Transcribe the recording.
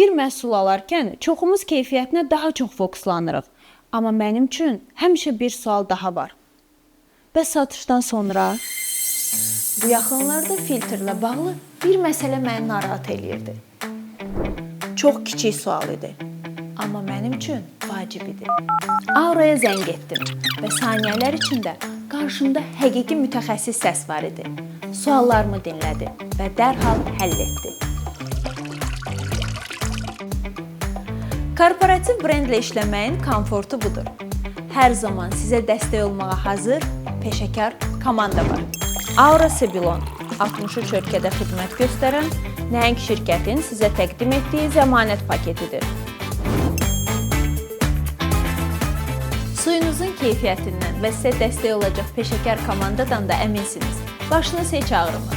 Bir məhsul alarkən çoxumuz keyfiyyətinə daha çox fokuslanırıq. Amma mənim üçün həmişə bir sual daha var. Bəs satışdan sonra? Bu yaxınlarda filtrlə bağlı bir məsələ məni narahat eləyirdi. Çox kiçik sual idi, amma mənim üçün vacib idi. Auraya zəng etdim və saniyələr içində qarşımda həqiqi mütəxəssis səs var idi. Suallarımı dinlədi və dərhal həll etdi. Korporativ brendlə işləməyin komfortu budur. Hər zaman sizə dəstək olmağa hazır, peşəkar komanda var. Aura Sebilon 63 ölkədə xidmət göstərən nəhəng şirkətin sizə təqdim etdiyi zəmanət paketidir. Suyunuzun keyfiyyətindən və sizə dəstək olacaq peşəkar komandadan da əminsiniz. Başınız heç ağrımır.